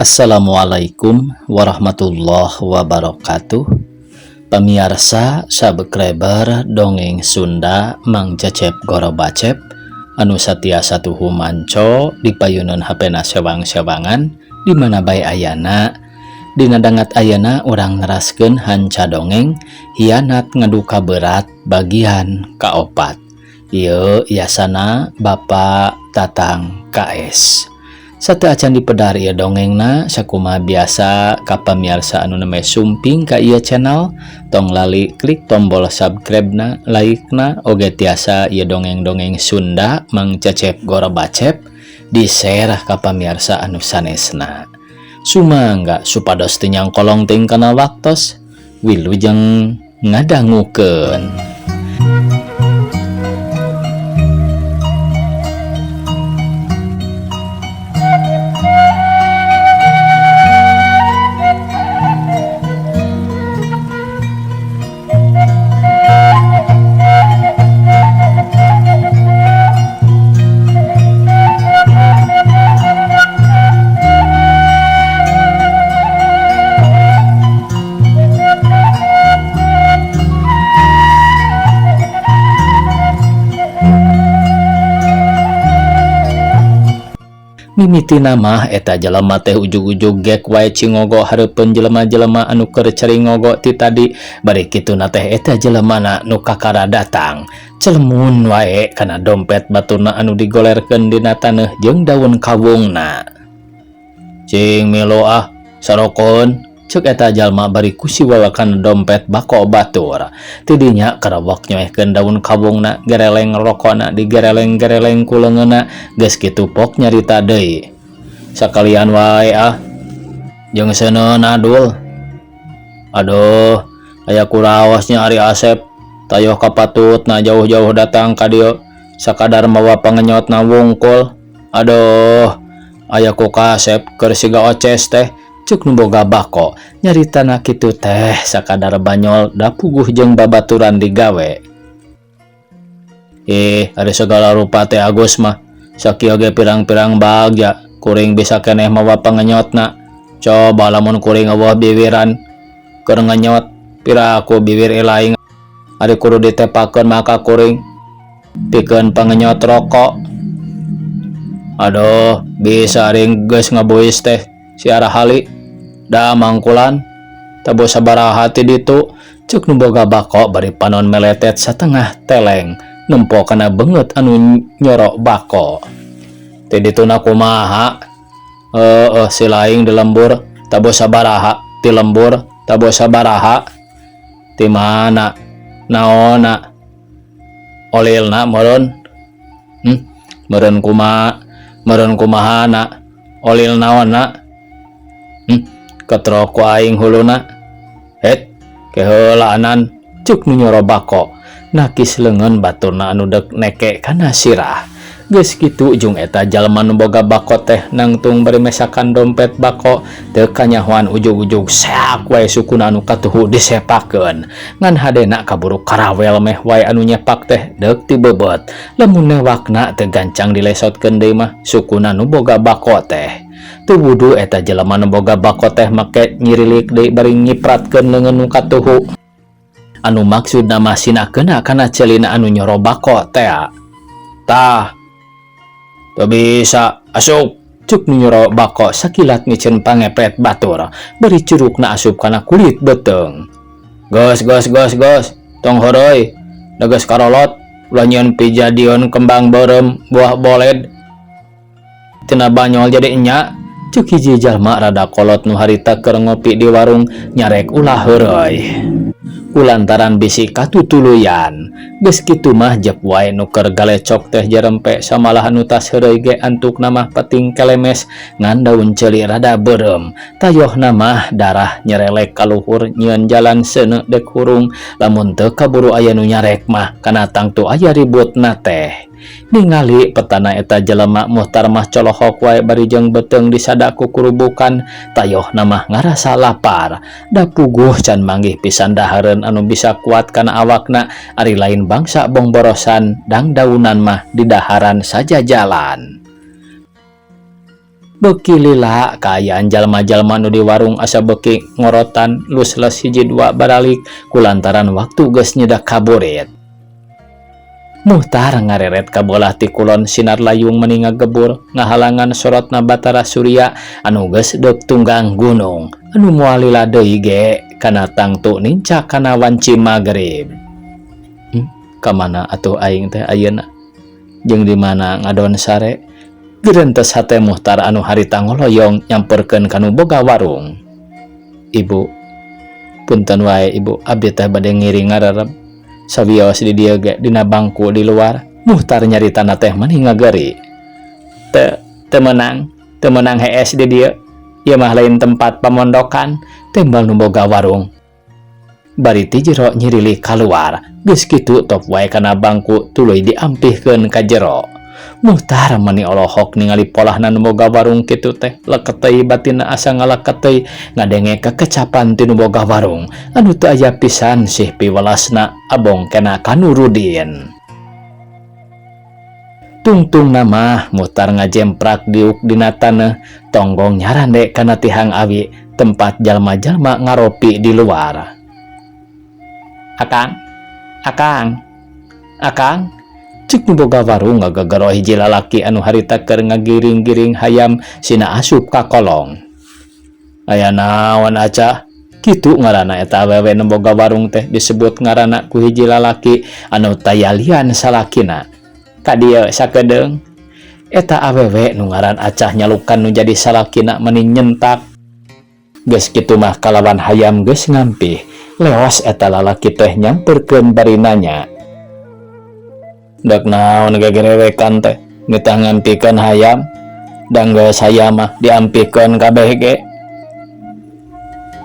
Assalamualaikum warahmatullahi wabarakatuh. Pamiarsa subscriber Dongeng Sunda Mang Cecep Gorobacep anu satiasa tuhu manco di payunan HP na sewang-sewangan di mana bae ayana. Dina dangat ayana urang neraskeun hanca dongeng Hianat Ngaduka Berat bagian kaopat. Ieu yasana Bapak Tatang KS. Sateuacan dipedar ieu dongengna, sakumaha biasa ka pamiarsa anu nembe sumping ka ieu channel, tong lali klik tombol subscribe na, like na, oge tiasa ieu dongeng-dongeng Sunda Mang Cecep Gorobacep di share ka pamiarsa anu sanesna. Sumangga supados teu nyangkolong teuing kana waktos. Wilujeng ngadangukeun. Mimitina mah eta jelema teh ujug-ujug gek wae cingogo hareupeun jelema-jelema anu keur ceringogo ti tadi. Bari kituna teh eta jelemana nu kakara datang celemun wae kana dompet baturna anu digolerkeun dina taneuh jeung daun kawungna. Cing milo ah sarokon, cek eta jalma bari kusiwawa kana dompet bako batur. Tidinya karawak nyoehkeun daun kawungna, gereleng rokona digereleng-gereleng ku leungeunna. Geus kitu pok nyarita deui, sakalian wae ah jeung seuneun adul. Aduh, aya kuraosnya ari Asep tayoh kapatutna jauh-jauh datang ka dieu sakadar mawa pangenyotna wungkul. Aduh, aya ku kasep keur siga oces teh, cuk nu boga bako nyaritana kitu teh sakadar banyol da puguh jeung babaturan digawe. Ari segala rupa teh Agus mah sakieu ge pirang-pirang bagja kuring bisa keneh mawa pangenyotna. Coba lamun kuring eueuh biwiran keur ngenyot, piraku biwir ilaing ari kudu ditepakeun maka kuring pikeun pangenyot rokok. Aduh, bisa ari geus ngabuis teh si Arahali da mangkulan tabo sabaraha ti ditu, cuk nu boga bako bari panon meletet satengah teleng nempo kana beungeut anu nyorok bako. Ti dituna kumaha? Heeh, si laing di lembur tabo sabaraha, ti lembur tabo sabaraha, ti mana naonna olilna meureun? Meureun kumaha, meureun kumahana olil naonna? Ketrok ku aing huluna. Het, keheulaanan, cuk nu nyoro bako nakis leungeun baturna anu dek neke kana sirah. Geus kitu jeung eta jalma nu boga bako teh nangtung bari mesakan dompet bako teu kanyahoan ujug-ujug seak wae sukuna anu katuhu disepakeun. Ngan hadena kaburu karawel meh wae anu nyepak teh deuk tibeubeut. Lamun newakna teu gancang dilesotkeun deui mah sukuna nu boga bako teh. Teu wudu eta jelema nu boga bako teh make nyirilik deui bari nyipratkeun leungeun nu katuhu. Anu maksudna mah sinakeuna kana celina anu nyoro bako teh. Tah, teu bisa asup, cuk nu nyoro bako sakilat miceun pangepet batur bari curukna asup kana kulit beuteung. Geus geus geus geus, tong horeuy, da geus karolot ulah nyieun pijadion kembang beureum buah boled tina banyol jadi enya, cuk hiji jalma rada kolot nu harita keur ngopi di warung nyarek ulah heureuy kulantaran bisi katutuluyan. Geus kitu mah jep wae nu keur galecok teh jerempe samalah anu tas heureuy ge antukna mah peting kelemes ngan daun ceuli rada beureum. Tayohna mah darah nyerelek kaluhur nyieun jalan seuneu dek hurung lamun teu kaburu aya nu nyarek mah kana tangtu aya ributna teh. Ningali petana eta jelema muhtar mah colohok wae bari jeung beuteung disada ku kurubukan. Tayohna mah ngarasa lapar da puguh can manggih pisan dahareun anu bisa kuat kana awakna ari lain bangsa bongborosan dangdaunan mah di daharan saja jalan. Beuki lila kaayaan jalma-jalma nu di warung asa beuki ngorotan lus-les hiji dua baralik kulantaran waktu geus nyedak kaburit. Muhtar ngareret ka bolah ti kulon sinar layung meni ngagebur ngahalangan sorotna Batara Surya anu geus deuk tunggang gunung anu moal lila deui ge kana tangtu nincak kana wanci magrib. Ka mana atuh aing teh ayeuna jeung di mana ngadon sare? Gerentes hate Muhtar anu harita ngoloyong nyamperkeun ka nu boga warung. Ibu, punten wae ibu, abdi teh bade ngiring ngarereb. Sawios di dieu ge dina bangku di luar, Muhtar nyaritana teh mani ngageri. Teu, teu meunang, teu meunang hees di dieu. Ieu mah lain tempat pamondokan, tembal nu boga warung. Bari ti jero nyirili kaluar, geus kitu top wae kana bangku tuluy diampihkeun ka jero. Muhtar mani olohok ningali polahna nu boga warung kitu teh, leket teuing batinna asa ngaleket teuing ngadenge kekecapan ti nu boga warung anu teu aya pisan sih piwelasna abong kena ka Nurudin. Tungtungna mah Muhtar ngajemprak diuk dina taneuh tonggong nyarande kana tihang awi tempat jalma-jalma ngaropi di luar. Akang, akang, akang, cek nu boga warung ngagagero hiji lalaki anu harita keur ngagiring-giring hayam sina asup ka kolong. Aya naon acah? Kitu ngaranna eta awewe nu boga warung teh disebut ngaranna ku hiji lalaki anu tayalian salakina. Ka dieu sakedeung. Eta awewe nu ngaran acah nyalukan nu jadi salakina meni nyentak. Geus kitu mah kalawan hayam geus ngampih. Leos eta lalaki teh nyamperkeun bari nanya. Dek naon gegerewekan teh nitah ngampikeun hayam. Da geus hayam mah diampikeun kabeh ge.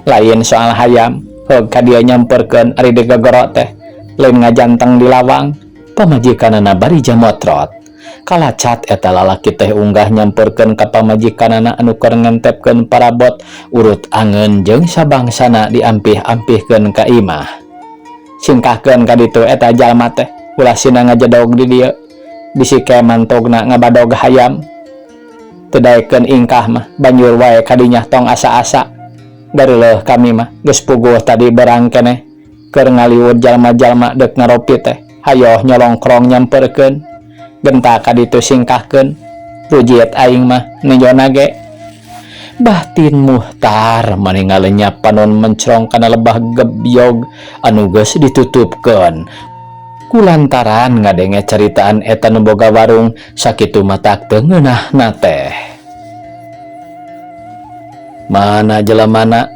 Lain soal hayam, heug ka dieu nyamperkeun ari digegero teh. Lain ngajanteng di lawang. Pamajikanana bari jamotrot. Kalacat eta lalaki teh unggah nyamperkeun ka pamajikanana anu keur ngentepkeun parabot urut angeun jeung sabangsana diampih-ampihkeun ka imah. Singkahkeun ka ditu eta jalma teh ulah sina ngajedog di dieu. Bisi ke mantogna ngabadog hayam. Teu daekeun ingkah mah banjur wae kadinya tong asa-asa. Gareuleuh kami mah geus puguh tadi berang keneh keur ngaliwud jalma-jalma deuk ngaropi teh. Hayoh nyolongkrong nyamperkeun. Genta ka ditu singkahkeun. Rujit aing mah ninjona ge. Batin Muhtar mani ngalenyap panon mencrong kana lebah gebyog anu geus ditutupkeun. Kulantaran ngadenge caritaan eta nu boga warung sakitu matak teu ngeunahna teh. Mana jelemana?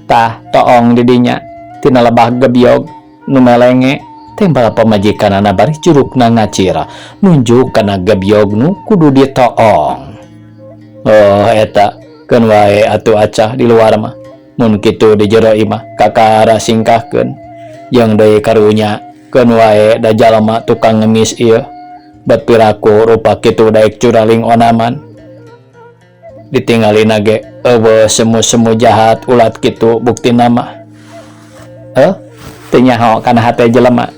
Tah toong di dinya tina lebah gebyog nu melenge. Tembal pamajikanana bari jurukna ngacir nunjuk kana gebyog nu kudu ditoong. Oh eta keun wae atuh acah di luar mah. Mun kitu di jero imah kakara singkahkeun. Jeung deui karunya keun wae da jalma tukang ngemis ieu. Bet piraku rupa kitu daek curaling onaman. Ditingalina ge eueuh semu-semu jahat ulat kitu buktina mah. Teu nyaho kana hate jelema.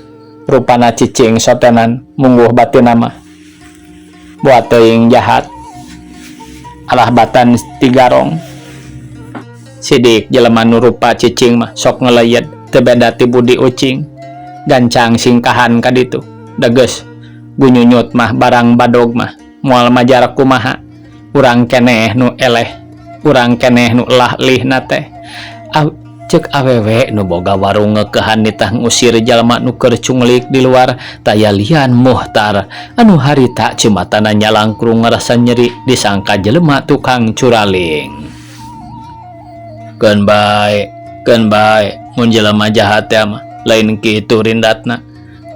Rupana cicing sotenan mungguh batinna mah. Buat teuing jahat. Alah batan tigarong. Sidik jelema nu rupa cicing mah sok ngeleyed teu beda ti budi ucing. Gancang singkahan ka ditu. Da geus gunyunyut mah barang badog mah moal majar kumaha. Urang keneh nu eleh, urang keneh nu elah lihna teh. Cek awewe nu boga warung ngeukehan nitah ngusir jalma nu keur cunglik di luar taya lian Muhtar anu harita cumatana nyalangkrung ngarasa nyeri disangka jelema tukang curaling. Keun bae, keun bae mun jelema jahat teh mah lain kitu rindatna.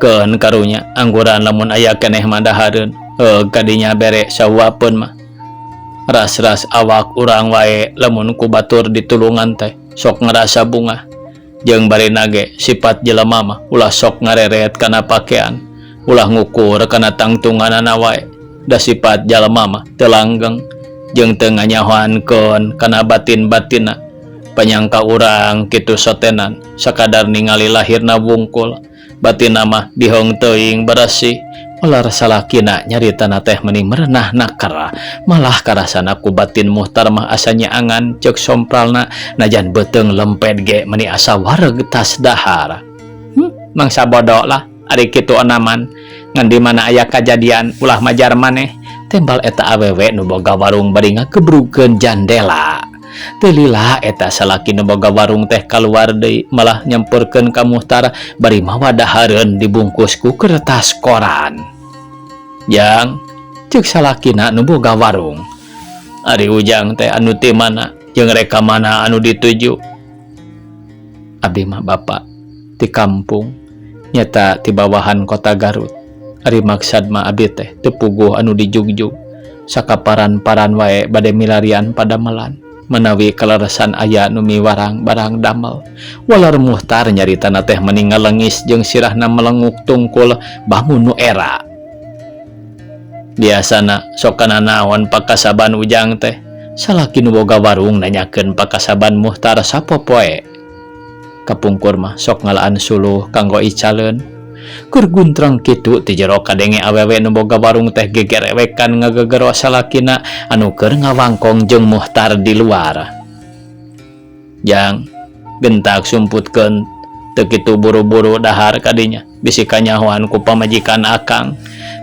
Keun karunya angguran lamun aya keneh mah dahareun heug kadinya bere sauapeun mah. Ras-ras awak urang wae lamun ku batur ditulungan teh sok ngerasa bungah. Jeung barina ge sifat jelema mah ulah sok ngareret kana pakean, ulah ngukur kana tangtunganana wae. Da sifat jelema mah teu langgeng jeung teu nganyahoankeun kana batin-batinna. Panyangka urang kitu sotenan sakadar ningali lahirna wungkul, batinna mah diheung teuing beresih. Ular salakina nyaritana teh meni merenah naker malah karasana ku batin Muhtar mah asa nyaangan ceuk sompralna najan beuteung lemped ge meni asa wareg tas dahar. Mangsa bodo lah ari kitu onaman ngan di mana aya kajadian ulah majar maneh tembal eta awewe nu boga warung bari ngagebrugkeun jandela. Teu lila eta salaki nu boga warung teh kaluar deui malah nyamperkeun ka Muhtar bari mawa dahareun dibungkus ku kertas koran. Jang, ceuk salakina nu boga warung. Ari Ujang teh anu ti mana jeung rek ka mana anu dituju? Abdi mah Bapak ti kampung nyata ti bawahan kota Garut. Ari maksad mah abdi teh teu puguh anu dijugjug. Sakaparan-paran wae bade milarian padamelan. Menawi kaleresan aya nu miwarang barang damel. Walar Muhtar nyaritana teh meni ngalengis jeung sirahna melenguk tungkul bangun nu era. Biasana sok kana naon pakasaban Ujang teh. Salaki nu boga warung nanyakeun pakasaban Muhtar sapopoe. Kapungkur mah sok ngalaan suluh kanggo icaleun. Keur guntreng kitu ti jero kadenge awewe nu boga warung teh gegerewekan ngagegero salakina anu keur ngawangkong jeung Muhtar di luar. Jang, gentak sumputkeun teu kitu buru-buru dahar kadinya bisi kanyahoan ku pamajikan akang.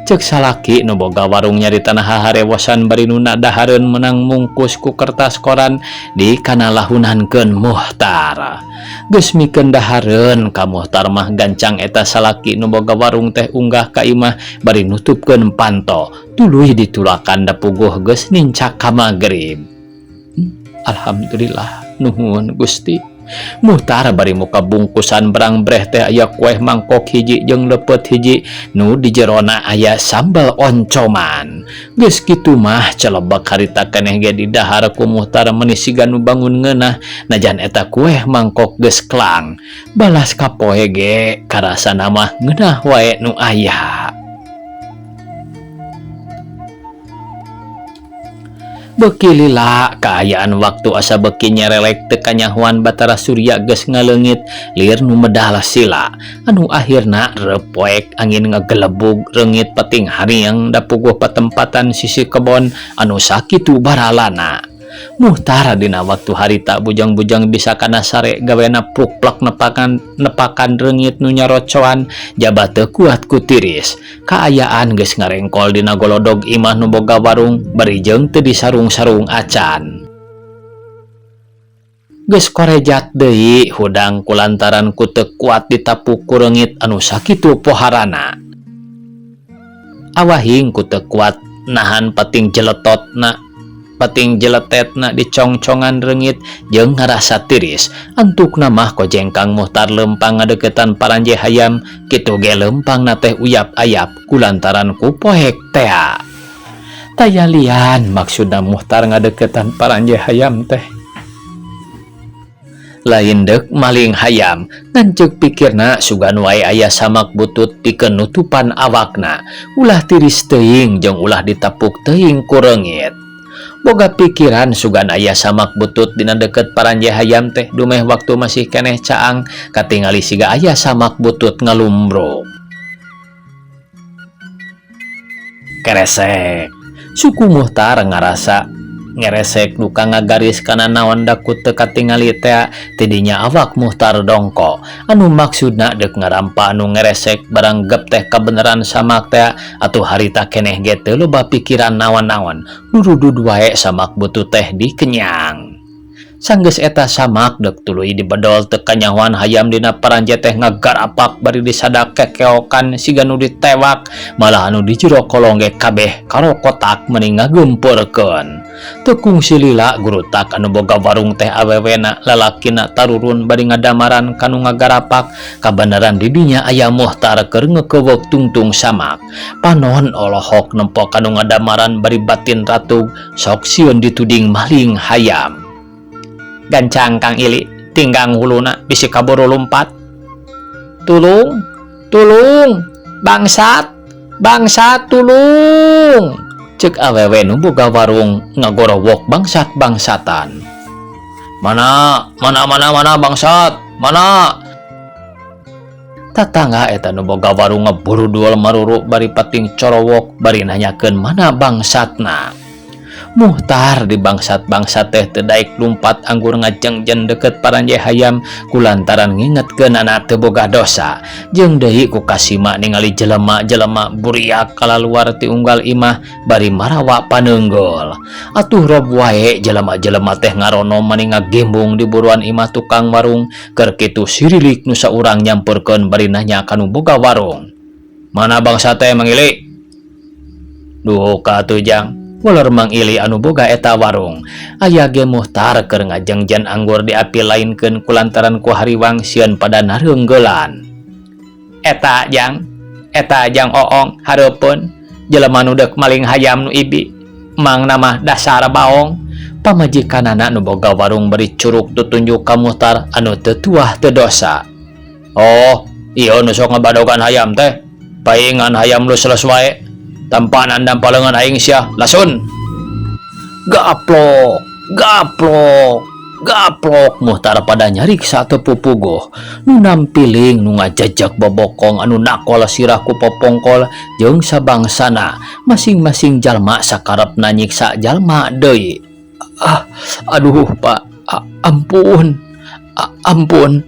Ceuk salaki nu boga warung nyaritana haharewosan bari nuna dahareun meunang mungkus ku kertas koran di kana lahunankeun Muhtar. Geus mikeun dahareun ka Muhtar mah gancang eta salaki nu boga warung teh unggah ka imah bari nutupkeun panto tuluy ditulakan da puguh geus nincak ka magrib. Alhamdulillah nuhun Gusti. Muhtar bari muka bungkusan berang breh teh aya kueh mangkok hiji jeung lepet hiji nu di jerona aya sambal oncoman. Geus kitu mah celebek harita keneh ge didahar ku Muhtar meuni siga nu bangun ngeunah najan eta kueh mangkok geus kelang. Balas kapoe ge karasana mah ngeunah wae nu aya. Beuki lila kaayaan waktu asa beuki nyerelek teu kanyahoan Batara Surya geus ngaleungit lir nu medal sila anu akhirna repoek angin ngagelebug reungit peting hariang dapuguh patempatan sisi kebon anu sakitu baralana. Muhtar dina waktu harita bujang-bujang bisa kana sare gawena pukplak nepakan reungit nu nyarocoan jaba teu kuat ku tiris. Kaayaan geus ngarengkol dina golodog imah nu boga warung bari jeung teu disarung-sarung acan. Geus korejat deui hudang kulantaran ku teu kuat ditapuk ku reungit anu sakitu poharana. Awahing ku teu kuat nahan pating jeletotna pating jeletetna dicongcongan reungit jeung ngarasa tiris. Antukna mah kojengkang Muhtar lempang ngadeukeutan paranje hayam kitu ge lempangna teh uyap-ayap kulantaran ku poek tea. Taya lian maksudna Muhtar ngadeukeutan paranje hayam teh. Lain deuk maling hayam ngan ceuk pikirna sugan wae aya samak butut pikeun nutupan awakna ulah tiris teuing jeung ulah ditapuk teuing ku reungit. Boga pikiran sugan aya samak butut dina deukeut paranje hayam teh dumeh waktu masih keneh caang katingali siga aya samak butut ngalumbruk. Keresek. Suku Muhtar ngarasa ngeresek duka ngagaris kana naon daku teu katingali tea tidinya awak Muhtar dongko anu maksudna deuk ngarampa anu ngeresek barang gep teh kabeneran samak tea atuh harita keneh ge teu loba pikiran naon-naon nurudud wae samak butut teh dikenyang. Sanggeus eta samak deuk tuluy dibedol teu kanyahoan hayam dina paranje teh ngagarapak bari disadak kekeokan siga nu ditewak malah anu di jero kolong ge kabeh karokotak meni ngagempeurkeun. Teu kungsi lila gurutak anu boga warung teh awewena lalakina tarurun bari ngadamaran kanu ngagarapak kabeneran di dinya aya Muhtar keur ngekeuweuk tungtung samak. Panon olohok nempo kanu ngadamaran bari batin ratug sok sieun dituding maling hayam. Gancang Kang Ili tinggang huluna bisi kaburu lumpat. Tulung, tulung, bangsat, bangsat tulung. Ceuk awewe nu boga warung ngagorowok bangsat-bangsatan. Mana, mana, mana, mana bangsat, mana. Tatangga eta nu boga warung ngaburudul maruru bari pating corowok bari nanyakeun mana bangsatna. Muhtar di bangsat-bangsat teh teu daek lumpat anggur ngajengjen deket paranje hayam kulantaran ngingetkeunana teu boga dosa. Jeung deui ku kasima ningali jelema-jelema buriak kalaluar ti unggal imah bari marawa paneunggul. Atuh rob wae jelema-jelema teh ngarono mani ngagembung di buruan imah tukang warung keur kitu sirilik nu saurang nyamperkeun bari nanya ka nu boga warung. Mana bangsat teh Mang Ili? Duka atuh Jang. Waler Mang Ili anu boga eta warung. Aya ge Muhtar keur ngajengjen anggur diapi lainkeun kulantaran ku hariwang sieun pada nareunggeulan. Eta Jang, eta Jang Oong hareupeun jelema nu deuk maling hayam nu ibi. Mang nama dasar baong. Pamajikanana nu boga warung bari curuk tutunjuk ka Muhtar anu teu tuah teu dosa. Oh, ieu nu sok ngabadogan hayam teh. Paingan hayam lu seles wae. Tampanan dan palengan aing sia lasun. Gaplok, gaplok, gaplok Muhtar pada nyariksa teu pupuguh. Nu nampiling nu ngajajak bobokong anu nakol sirah ku popongkol jeung sabangsana masing-masing jalma sakarepna nyiksa jalma deui. Ah, aduh Pak, ampun. Ampun.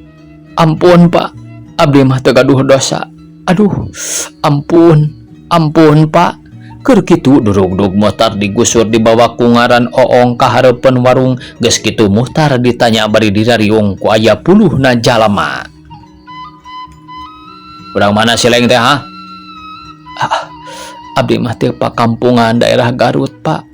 Ampun Pak. Abdi mah teu gaduh dosa. Aduh, ampun. Ampun Pak. Keur kitu durugdug Muhtar digusur dibawa ku ngaran Oong ka hareupeun warung geus kitu Muhtar ditanya bari dirariung ku aya puluhna jalma. Urang mana si Leng teh ha? Ah, abdi mah teu pakampungan daerah Garut Pak.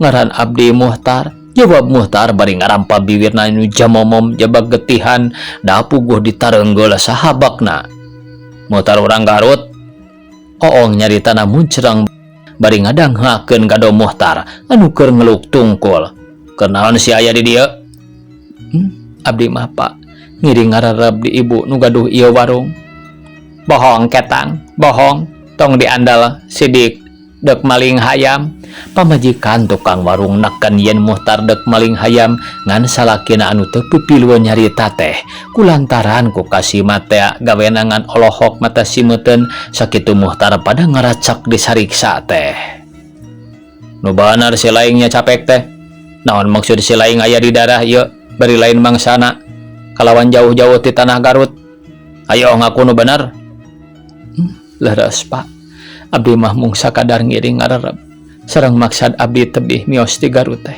Ngaran abdi Muhtar. Jawab Muhtar bari ngarampa bibirna nu jamomom jabag getihan da puguh ditareunggeul sahabakna. Muhtar urang Garut. Oong nyaritana muncrang bari ngadanghakeun gado Muhtar anu keur ngeluk tungkul. Keur naon si aya di dieu? Abdi mah Pak ngiring ngararab di ibu nu gaduh ieu warung. Bohong ketang, bohong, tong diandal sidik dek maling hayam. Pamajikan tukang warung neken yen Muhtar dek maling hayam ngan salakina anu teu pipilueun nyarita teh kulantaran ku kasima teh gawena ngan olohok mata simeuten sakitu Muhtar pada ngaracak disariksa teh. Nu bener si laingnya capek teh. Naon maksud si laing aya di darah ieu bari lain bangsana kalawan jauh-jauh ti tanah Garut. Ayo ngaku nu bener. Leres Pak. Abdi mah mung sakadar ngiring ngarerep. Sareng maksad abdi tebih mios ti Garut teh.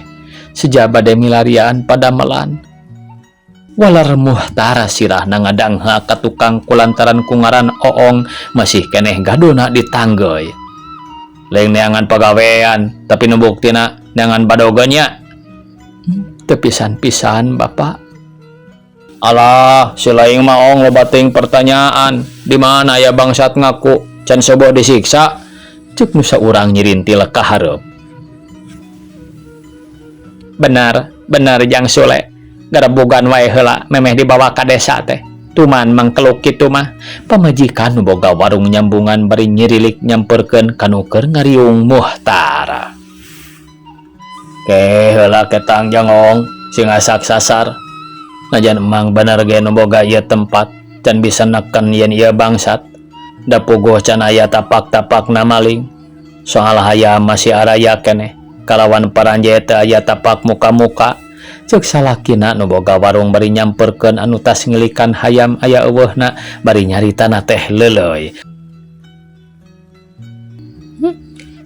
Seja bade milarian padamelan. Walar Muhtar sirahna ngadangha ka tukang kulantaran ku ngaran Oong masih keneh gadona ditanggeuy. Lain neangan pagawean tapi nu buktina neangan badogeun nya. Teu pisan-pisan Bapak. Alah, si laing mah Ong loba teuing pertanyaan. Di mana aya bangsat ngaku can soboh disiksa? Cek nu saurang nyirintil ka hareup. Benar, benar Jang Sule. Garebogan wae heula memeh dibawa ka desa teh. Tuman mangkeluk kitu mah. Pamajikan nu boga warung nyambungan bari nyirilik nyamperkeun ka nu keur ngariung Muhtar. Ke heula ketang Jang Ong sing asak sasar. Najan emang bener ge nu boga ieu tempat can bisa neken yen ieu bangsat. Da puguh can aya tapak-tapakna maling. Soal hayam masih araya keneh. Kalawan paranje teu aya tapak muka-muka. Ceuk salakina nu boga warung bari nyamperkeun anu tas ngilikan hayam aya eueuhna bari nyaritana teh leuleuy.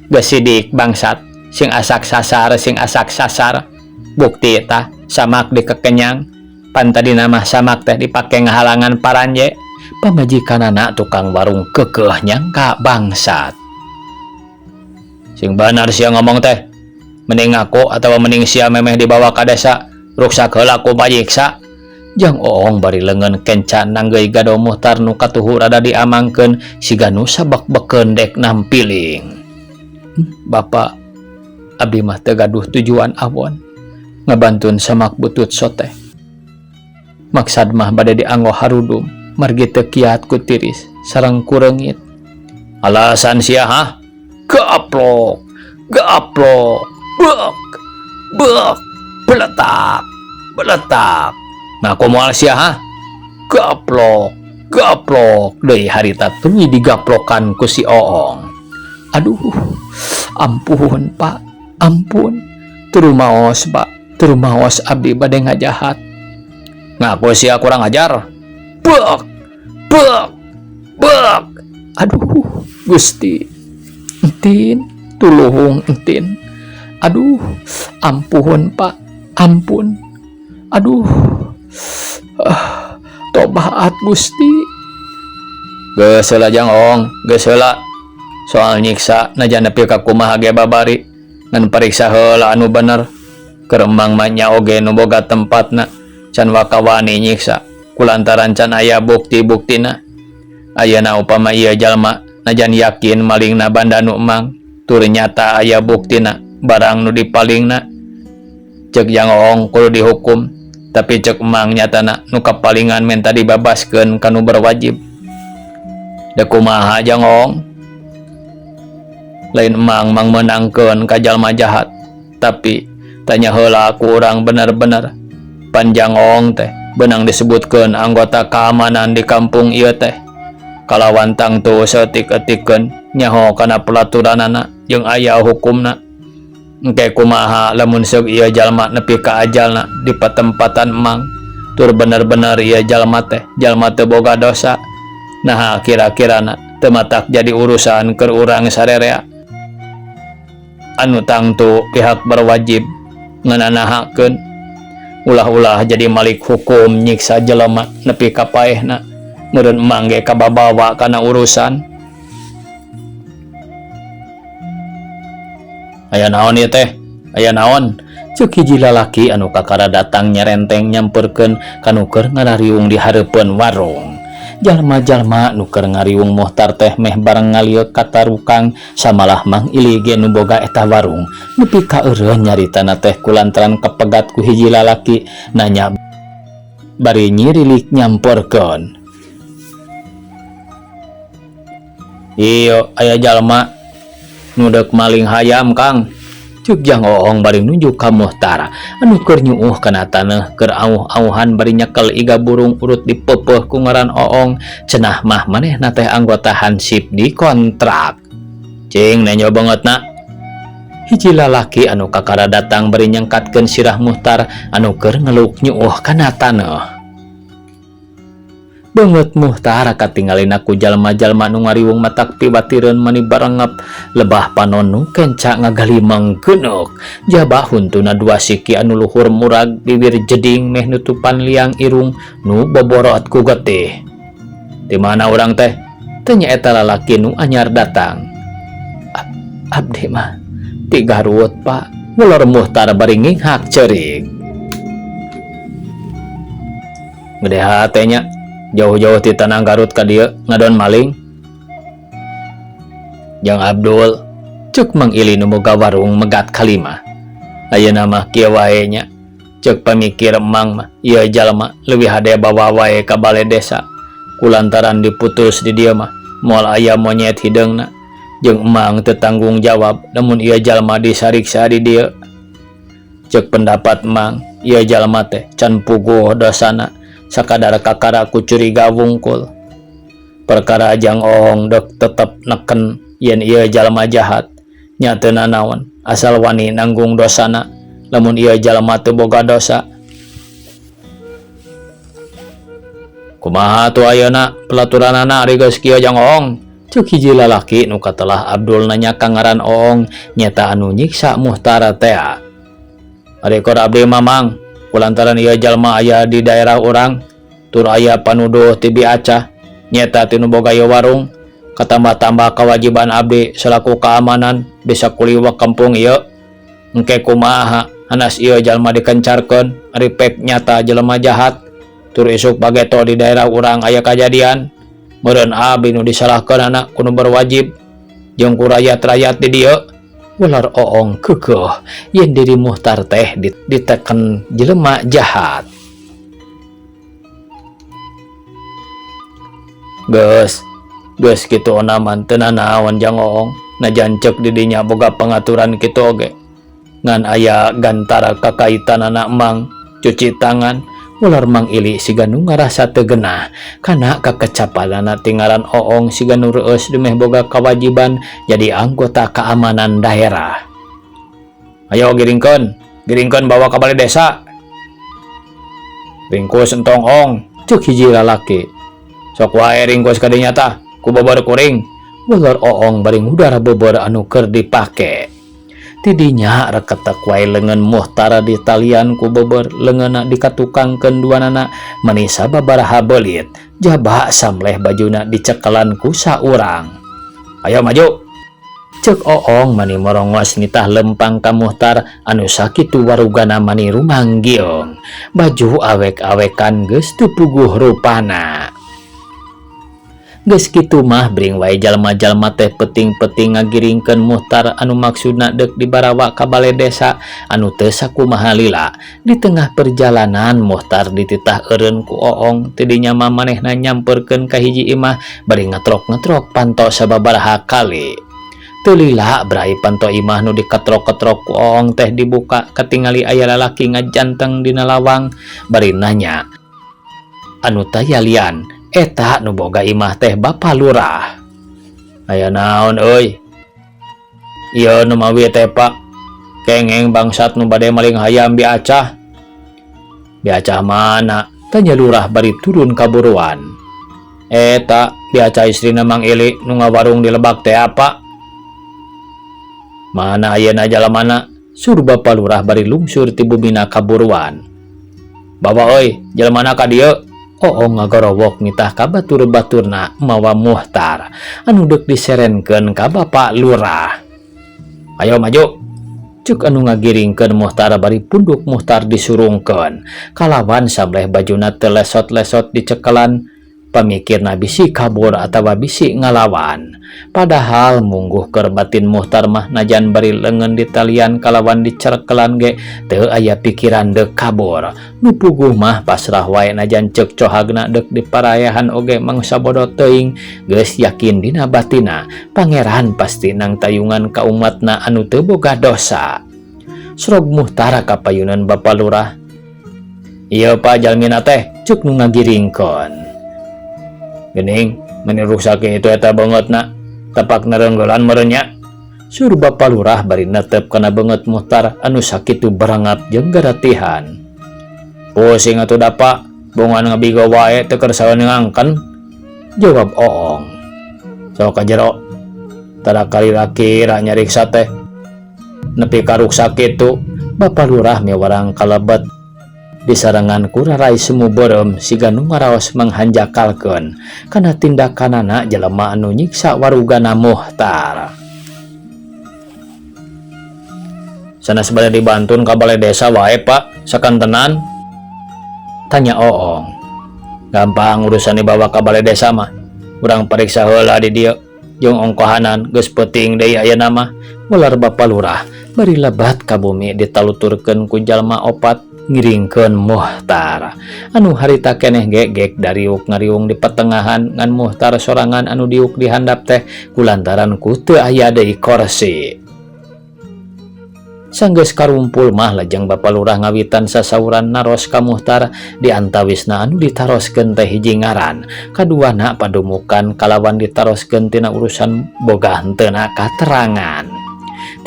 Geus sidik bangsat, sing asak sasar, sing asak sasar. Bukti tah samak dikekenyang. Pan tadina mah samak teh dipake ngahalangan paranje. Pamajikanana tukang warung kekeh nyangka bangsat. Sing bener sia ngomong teh. Mending ngaku atawa mending sia memeh dibawa ka desa, ruksak heula ku panyiksa. Jang Oong bari leungeun kenca nanggeuy gado Muhtar nu katuhu rada diamangkeun siga nu sabek-bekeun dek nampiling. Bapak, abdi mah teu gaduh tujuan awon ngabantun samak butut soteh. Maksad mah bade dianggo harudum margi teu kiat ku tiris sareng ku reungit. Alasan sia ha? Gaplok, gaplok, bek, bek, beletak, beletak. Ngaku moal sia ha? Gaplok, Gaplok deui harita tuluy digaplokan ku si Oong. Aduh, ampun Pak, ampun. Teu rumaos Pak, teu rumaos abdi bade ngajahat. Ngaku sia kurang ajar. Bek, bek, bek. Aduh, Gusti. Entin, tuluhung entin. Aduh, ampun Pak, ampun. Aduh. Tobat Gusti. Geus heula Jang Oong, geus heula. Soal nyiksa najan nepi ka kumaha ge babari ngan pariksa heula anu bener. Keur emang mah nya oge nu boga tempatna can waka wani nyiksa kulantaran can aya bukti-buktina. Ayeuna upama ieu jalma najan yakin malingna banda nu emang tur nyata aya buktina barang nu dipalingna cek Jang Oong kudu dihukum tapi cek emang nyatana nu kapalingan menta dibabaskeun ka nu berwajib. Da kumaha Jang Oong? Lain emang mang meunangkeun ka jalma jahat tapi tanya heula ku urang bener-bener. Pan Jang Oong teh beunang disebutkeun anggota keamanan di kampung ieu teh. Kalawan tangtu saeutik-eutikeun nyaho kana pelaturanana jeung aya hukumna. Engke kumaha lamun seug ieu jalma nepi ka ajalna di patempatan emang tur bener-bener ieu jalma teh jalma teu boga dosa. Naha kira-kirana teu matak jadi urusan keur urang sarerea. Anu tangtu pihak berwajib ngananahakeun ulah-ulah jadi malik hukum nyiksa jelema nepi ka paehna meureun emang ge kababawa kana urusan. Aya naon ieu teh? Aya naon? Ceuk hiji lalaki anu kakara datang nyerenteng nyamperkeun ka nu keur ngarariung di hareupeun warung. Jalma-jalma nu keur ngariung Muhtar teh meh bareng ngalieuk ka tarukang samalah Mang Ili ge nu boga eta warung nepi ka eureun nyaritana teh kulantaran kapegat ku hiji lalaki nanya bari nyirilik nyamperkeun. Ieu aya jalma nu deuk maling hayam Kang. Cuk Jang Oong bari nunjuk ka Muhtar anu keur nyuuh kana taneuh keur auh-auhan bari nyekel iga burung urut dipeupeuh ku ngaran Oong cenah mah manehna teh anggota hansip di kontrak. Cing nenyo beungeutna. Hiji lalaki anu kakara datang bari nyengkatkeun sirah Muhtar anu keur ngeluk nyuuh kana taneuh. Beungeut Muhtar katingalina ku jalma-jalma nu ngariwung matak piwatireun mani barengep lebah panon nu kenca ngagalimeng geuneuk jaba huntuna dua siki anu luhur murag bibir jeding meh nutupan liang irung nu boborot ku getih. Di mana urang teh? Teu nya eta lalaki nu anyar datang. Abdi mah ti Garut Pak, welor Muhtar bari nginghak ceurik. Gede hate nya. Jauh-jauh ti tanah Garut ka dieu ngadon maling. Jang Abdul, cek Mang Ili nu boga warung megat kalimah. Ayeuna mah kieu wae nya. Cek pamikir Mang mah ieu jalma leuwih hade bawa wae ka bale desa. Kulantaran diputus di dieu mah moal aya monyet hideungna. Jeung Mang teu tanggung jawab lamun ieu jalma disariksa di dieu. Cek pendapat Mang, ieu jalma teh can puguh dosana. Sakadar kakara ku curiga wungkul. Perkara Jang Oong dek tetep neken yen ieu jalma jahat. Nya teu nanaon, asal wani nanggung dosana lamun ieu jalma teu boga dosa. Kumaha atuh ayeuna pelaturanana ari geus kieu Jang Oong? Ceuk hiji lalaki nu katelah Abdul nanya ka ngaran Oong nyeta anu nyiksa Muhtar tea. Ari keur abdi mah Mang, kulantaran ieu jalma aya di daerah urang tur aya panuduh ti biacah nyeta ti nu boga ieu warung katambah-tambah kewajiban abdi selaku keamanan di sakuliwak kampung ieu. Engke kumaha hanas ieu jalma dikencarkeun ari pek nyata jelema jahat tur isuk bageto di daerah urang aya kajadian meureun abdi nu disalahkeunana ku nu berwajib jeung ku rayat-rayat di dieu. Ular Oong keukeuh yen diri Muhtar teh diteken jelema jahat. Geus, geus kitu onaman teu nanaon Jang Oong, najan ceuk di dinya boga pangaturan kitu oge. Ngan aya gantara kakaitanana Mang cuci tangan Ular Mang Ili siga nu ngarasa teu genah kana kakecapanana ti ngaran Oong siga nu reueus dumeh boga kawajiban jadi anggota keamanan daerah. Ayo giringkeun, giringkeun bawa ka balai desa. Ringkus entong Ong, cek hiji lalaki. Sok wae ringkus ka dinya tah, ku bobor kuring. Ular Oong bari ngudar bobor anu keur dipake. Tidinya reketek wae leungeun Muhtar di talian ku bobor, leungeunna dikatukangkeun duanana mani sababaraha beulit jaba samleh bajuna dicekelan ku saurang. Ayo maju, cek Oong mani morongos nitah lempang ka Muhtar anu sakitu warugana mani rumanggiung, baju awek-awekan geus teu puguh rupana. Geus kitu mah bring wae jalma-jalma teh peuting-peuting ngagiringkeun Muhtar anu maksudna deuk dibarawa ka bale desa anu teu sakumaha lila. Di tengah perjalanan Muhtar dititah eureun ku Oong, tidinya mah manehna nyamperkeun ka hiji imah bari ngetrok-ngetrok panto sababaraha kali. Teu lila brai panto imah nu diketrok-ketrok ku Oong teh dibuka, katingali aya lalaki ngajanteng dina lawang bari nanya. Anu tayalian eta nu boga imah teh Bapa Lurah. Aya naon euy? Ieu nu mawi teh Pak, kengeng bangsat nu bade maling hayam biacah. Biacah mana? Tanya lurah bari turun kaburuan. Eta biacah istrina Mang Ili nu ngawarung di lebak teh apa? Mana ayeuna jalamana? Sur Bapa Lurah bari lungsur ti bumina kaburuan. Bawa euy, jalamana ka dieu? Oong ngagorowok nitah ka batur-baturna mawa Muhtar anu deuk diserenkeun ka Bapak Lurah. Ayo maju, cek anu ngagiringkeun Muhtar bari punduk Muhtar disurungkeun kalawan samleh bajuna teu lesot-lesot dicekelan, pamikirna bisi kabur atawa bisi ngalawan. Padahal mungguh keur batin Muhtar mah najan bari leungeun ditalian kalawan dicerkelan ge teu aya pikiran deuk kabur. Nu puguh mah pasrah wae najan ceuk cohagna deuk diparayahan oge mangsa bodoh teuing, geus yakin dina batina Pangeran pasti nang tayungan ka umatna anu teu boga dosa. Srog Muhtar ka payunan Bapa Lurah. Ieu Pak jalmina teh, cuk nu ngagiringkeun. Geuning meni ruksak itu eta beungeutna, tapak nerenggelan meureun nya. Sur Bapa Lurah bari netep kana beungeut Muhtar anu sakitu barangap jeung garatihan. Pusing atuh da Pak, bongan ngabigo wae teu kersa ngangken, jawab Oong. Sok ka jero, tara kalira-kira nyariksa teh nepi ka ruksak kitu. Bapa Lurah miwarang kalebet disarengan ku rarai semu beureum siga nu ngaraos manghanjakalkeun kana tindakanana jelema anu nyiksa warugana Muhtar. Sanes bade dibantun ka balai desa wae Pak, sakantenan? Tanya Oong. Gampang urusan dibawa ka balai desa mah. Urang pariksa heula di dieu jeung ongkohanan geus peuting deui ayeuna mah, ular Bapa Lurah bari lebat ka bumi ditaluturkeun ku jalma opat ngiringkeun Muhtar anu harita keneh gegek dariuk ngariung di petengahan ngan Muhtar sorangan anu diuk di handap teh kulantaran ku teu aya deui korsi. Sanggeus karumpul mah lajeng Bapa Lurah ngawitan sasauran naros ka Muhtar, di antawisna anu ditaroskeun teh hiji ngaran, kaduana padumukan kalawan ditaroskeun tina urusan boga henteuna katerangan.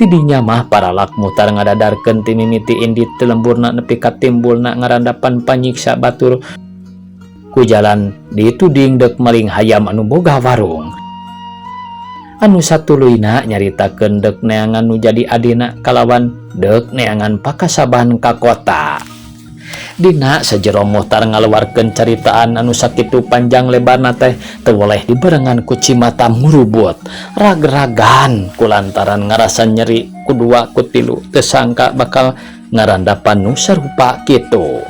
Tidinya mah paralak Muhtar ngadadarkeun ti mimiti indit teu lemburna nepi ka timbulna ngarandapan panyiksa batur ku jalan dituding deuk maling hayam anu boga warung. Anu satuluyna nyaritakeun deuk neangan nu jadi adina kalawan deuk neangan pakasaban ka kota. Dina sajero Muhtar ngaluarkeun caritaan anu sakitu panjang lebarna teh teu woleh dibarengan ku cimata murubut ragragan kulantaran ngarasa nyeri ku dua ku tilu teu sangka bakal ngarandapan nu sarupa kitu.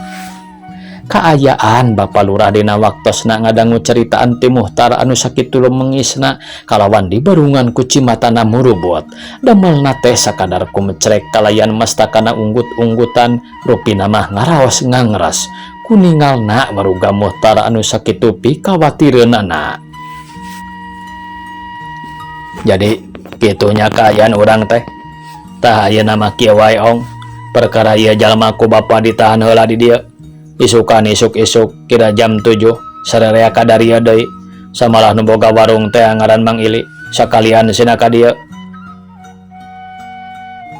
Kaayaan Bapa Lurah dina waktosna ngadangu caritaan ti Muhtar anu sakitu lumengisna kalawan dibarungan ku cimatana murubut. Damelna teh sakadar kumecrek kalayan mastakana unggut-unggutan, rupina mah ngaraos ngangras kuningalna waruga Muhtar anu sakitu pikawatireunana. Jadi kitunya kaayaan urang teh. Tah ayeuna mah kieu wae Ong, perkara ieu jalma ku bapa ditahan heula di dieu. Isukan isuk-isuk kira jam 7 sararea ka darieu deui. Samalah nu boga warung teh ngaran Mang Ili sakalian sina ka dieu.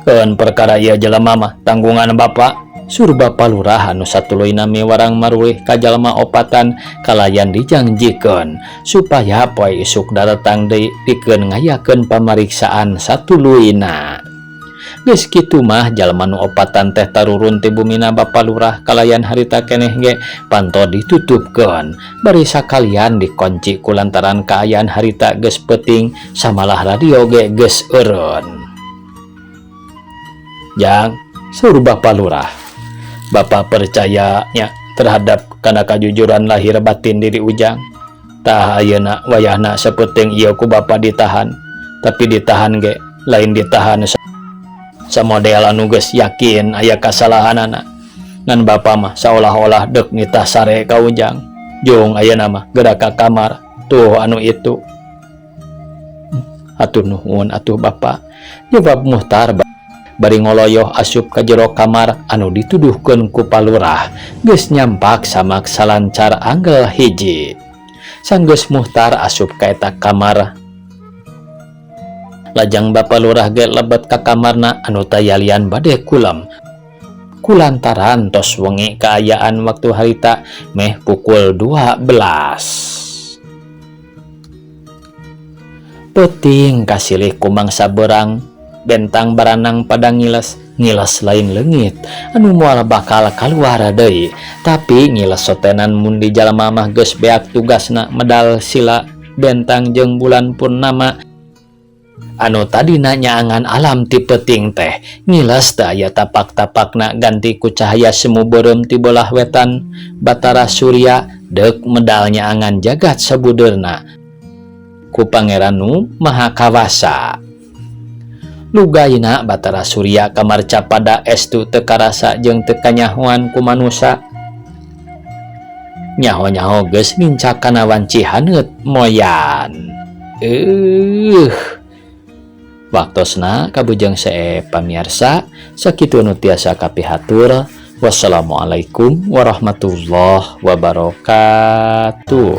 Keun perkara ieu jelema mah tanggungan Bapak. Sur Bapa Lurah anu satuluyna miwarang marulih ka jalma opatan kalayan dijangjikeun supaya poe isuk daratang deui pikeun ngayakeun pamariksaan satuluyna. Geus kitu mah jalma nu opatan teh tarurun ti bumina Bapa Lurah kalayan harita keneh ge panto ditutupkeun bari sakalian dikunci kulantaran kaayaan harita geus peuting samalah radio ge geus eureun. Jang, saur Bapa Lurah, Bapak percaya nya terhadap kana kajujuran lahir batin diri Ujang. Tah ayeuna wayahna sapeuting ieu ku Bapak ditahan, tapi ditahan ge lain ditahan samodel anu geus yakin aya kasalahanana. Ngan Bapak mah saolah-olah deuk nitah sare ka Ujang. Jung ayeuna mah geura ka kamar tuh anu itu. Hatur nuhun atuh Bapak, jawab Muhtar bari ngoloyoh asup ka jero kamar anu dituduhkeun ku Palurah geus nyampak samak salancar anggel hiji. Sanggeus Muhtar asup ka eta kamar, lajang Bapa Lurah ge lebet ka kamarna anu tayalian bade kulem kulantaran tos wengi kaayaan waktu harita meh pukul 12. Peuting kasilih ku mangsa beurang bentang baranang pada ngiles ngiles lain leungit anu moal bakal kaluar deui tapi ngiles sotenan mun di jalma mah geus beak tugasna medal sila bentang jeung bulan purnama anu tadina nyaangan alam ti peuting teh ngiles teu aya tapak-tapakna ganti ku cahaya semu beureum ti bolah wetan Batara Surya deuk medal nyaangan jagat sabudeurna ku Pangeran nu Maha Kawasa. Lugaina Batara Surya kamarcapada estu teu karasa jeung teu kanyahoan ku manusa. Nyaho-nyaho geus nincak kana wanci haneut moyan. Waktosna kabujeng seep pamiarsa, sakitu nu tiasa kapihatur. Wassalamualaikum warahmatullahi wabarakatuh.